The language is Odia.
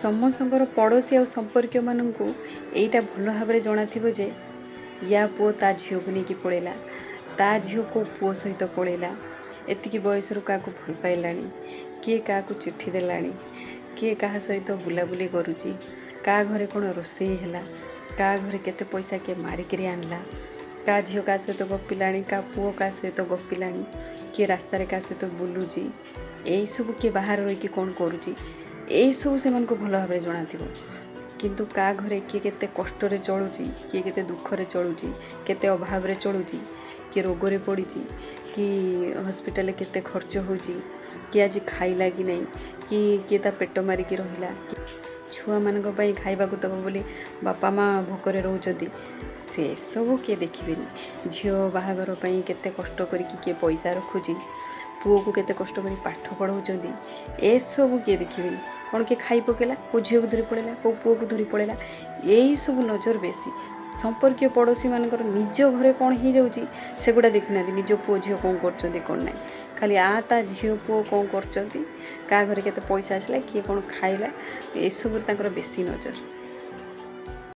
ସମସ୍ତଙ୍କର ପଡ଼ୋଶୀ ଆଉ ସମ୍ପର୍କୀୟମାନଙ୍କୁ ଏଇଟା ଭଲ ଭାବରେ ଜଣାଥିବ ଯେ ୟା ପୁଅ ତା ଝିଅକୁ ନେଇକି ପଳେଇଲା, ତା ଝିଅ କେଉଁ ପୁଅ ସହିତ ପଳେଇଲା, ଏତିକି ବୟସରୁ କାହାକୁ ଭଲ ପାଇଲାଣି, କିଏ କାହାକୁ ଚିଠି ଦେଲାଣି, କିଏ କାହା ସହିତ ବୁଲାବୁଲି କରୁଛି, କାହା ଘରେ କ'ଣ ରୋଷେଇ ହେଲା, କାହା ଘରେ କେତେ ପଇସା କିଏ ମାରିକିରି ଆଣିଲା, କାହା ଝିଅ କାହା ସହିତ ଗପିଲାଣି, କାହା ପୁଅ କାହା ସହିତ ଗପିଲାଣି, କିଏ ରାସ୍ତାରେ କାହା ସହିତ ବୁଲୁଛି, ଏଇସବୁ କିଏ ବାହାରେ ରହିକି କ'ଣ କରୁଛି, ଏଇସବୁ ସେମାନଙ୍କୁ ଭଲ ଭାବରେ ଜଣାଥିବ। କିନ୍ତୁ କାହା ଘରେ କିଏ କେତେ କଷ୍ଟରେ ଚଳୁଛି, କିଏ କେତେ ଦୁଃଖରେ ଚଳୁଛି, କେତେ ଅଭାବରେ ଚଳୁଛି, କିଏ ରୋଗରେ ପଡ଼ିଛି କି ହସ୍ପିଟାଲରେ କେତେ ଖର୍ଚ୍ଚ ହେଉଛି, କିଏ ଆଜି ଖାଇଲା କି ନାହିଁ, କି କିଏ ତା ପେଟ ମାରିକି ରହିଲା, ଛୁଆମାନଙ୍କ ପାଇଁ ଖାଇବାକୁ ଦେବ ବୋଲି ବାପା ମା' ଭୋକରେ ରହୁଛନ୍ତି, ସେସବୁ କିଏ ଦେଖିବେନି। ଝିଅ ବାହାଘର ପାଇଁ କେତେ କଷ୍ଟ କରିକି କିଏ ପଇସା ରଖୁଛି, ପୁଅକୁ କେତେ କଷ୍ଟ କରି ପାଠ ପଢ଼ାଉଛନ୍ତି, ଏସବୁ କିଏ ଦେଖିବେନି। କ'ଣ କିଏ ଖାଇ ପକେଇଲା, କେଉଁ ଝିଅକୁ ଧରି ପଳେଇଲା, କେଉଁ ପୁଅକୁ ଧରି ପଳେଇଲା, ଏଇସବୁ ନଜର ବେଶୀ। ସମ୍ପର୍କୀୟ ପଡ଼ୋଶୀମାନଙ୍କର ନିଜ ଘରେ କ'ଣ ହେଇଯାଉଛି ସେଗୁଡ଼ା ଦେଖୁନାହାନ୍ତି। ନିଜ ପୁଅ ଝିଅ କ'ଣ କରୁଛନ୍ତି କ'ଣ ନାହିଁ, ଖାଲି ଆ ତା ଝିଅ ପୁଅ କ'ଣ କରୁଛନ୍ତି, କାହା ଘରେ କେତେ ପଇସା ଆସିଲା, କିଏ କ'ଣ ଖାଇଲା, ଏସବୁରେ ତାଙ୍କର ବେଶୀ ନଜର।